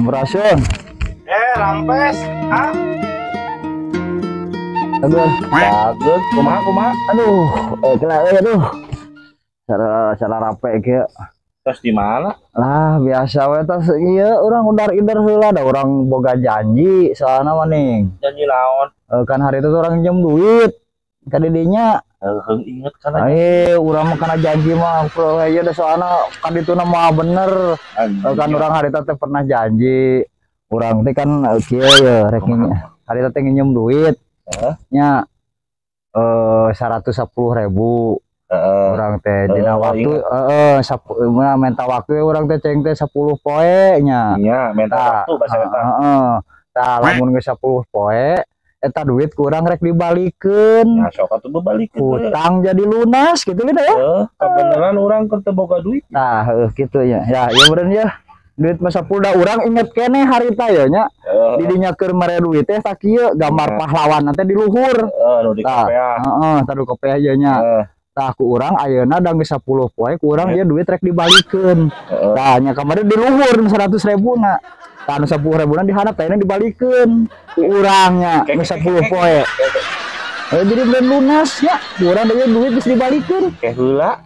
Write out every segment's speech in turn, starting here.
Beracun. Rampes. Ah. Aduh, bagus. Kumaha kumaha? Aduh, kena aduh. Cara rape kieu. Terus di mana? Lah, biasa we tas ieu urang udar-ider heula da urang boga janji soalna mah ning. Janji naon? Kan hari itu tuh urang nginjem duit ka didinya. Heuh, inget kana. Urang mah kana janji mah ieu da soalna kan dituna mah bener. Kan urang hari itu teh pernah janji. Urang teh kan kieu ye rek hari itu teh nginjem duit. Nya 110.000. Urang teh dina waktu heeh minta waktu urang teh ceng teh 10 poe nya. Nya minta waktu bahasa eta. Heeh. Tah lamun geus 10 poe eta duit kurang rek dibalikeun. Ya sok atuh bebalikeun. Hutang jadi lunas gitu lin ya. Heeh, kabeneran urang keur teu boga duit. Tah heuh kitu nya. Ya ieu meureun ya. Duit mah 10 da urang inget keneh harita ya nya. Di dinya keur mere duit teh sakieu gambar pahlawan teh di luhur. Heeh, nu di kopeah. Heeh, tah di kopeah ieu nya. Tah ku urang ayeuna da geus 10 poe ku urang ieu duit rek dibalikeun. Tah nya kamari di luhur 100.000 na. Tah nu 10.000 na dihandap tah dibalikeun ku urang nya nu 10 poe. Jadi belum lunas nya, ku urang deui duit geus dibalikeun. Ke heula.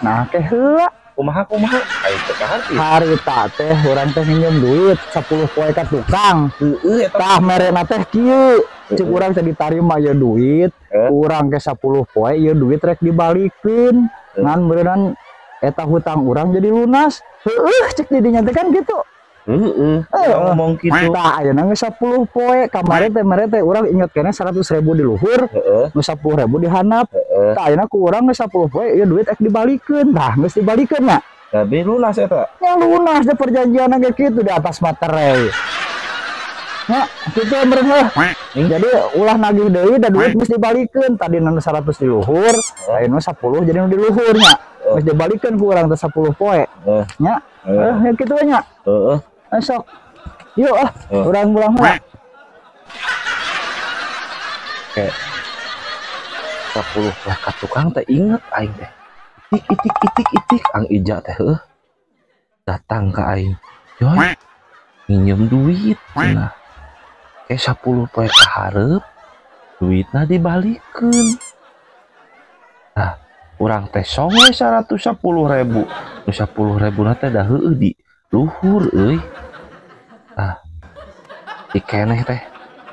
Nah ke heula. Kumaha kumaha? Aing teh kaharti. Harita teh urang teh nginjem duit 10 poe ka tukang. Heueuh eta. Tah merena teh kieu. Cek urang teh ditarima ieu duit, urang ke 10 poe ieu duit rek dibalikeun. Ngan meureunnan eta hutang urang jadi lunas. Heueuh cek di dinya teh kan gitu. Heeh. Ngomong kitu. Tah ayeuna geus 10 poe kamari teh mere teh urang inget keneh 100.000 di luhur, nu 10.000 di handap. Tah ayeuna ku urang geus 10 poe ieu duit rek dibalikeun. Tah geus dibalikeun nya. Tapi lunas eta. Ya lunas deh perjanjian ge kitu di atas materai. Nya kitu meureun heuh. Jadi ulah nagih deui da duit geus dibalikeun. Tadi nu 100 di luhur, ayeuna 10 jadi nu di luhur nya. Geus dibalikeun ku urang teh 10 poe. Nya. Ya kitu we nya. Heeh. Sok. Yuk ah, urang pulang heula. Oke. 10 poe ka tukang teh inget aing teh. Itik itik itik itik ang Ija teh heuh. Datang ka aing. Joy. Nginjem duit cenah. Ke 10 poe ka hareup duitna dibalikeun. Nah, urang teh song we 110.000. Nu 10.000 na teh da heueuh di luhur euy. Tah dikeneh teh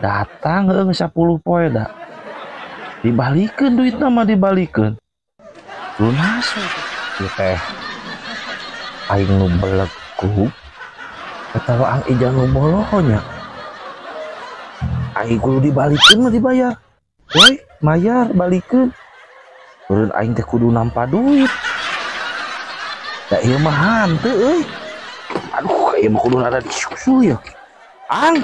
datang heueuh 10 poe da. Dibalikeun duitna mah dibalikeun. Lunas ieu teh. Aing nu belegug atawa ang Ija nu boloho nya. Aing kudu dibalikeun mah dibayar. Woi, mayar balikeun. Meureun aing teh kudu nampa duit. Da ieu mah hanteu euy. Aduh, ieu mah kudu rada disusul ya. Ang.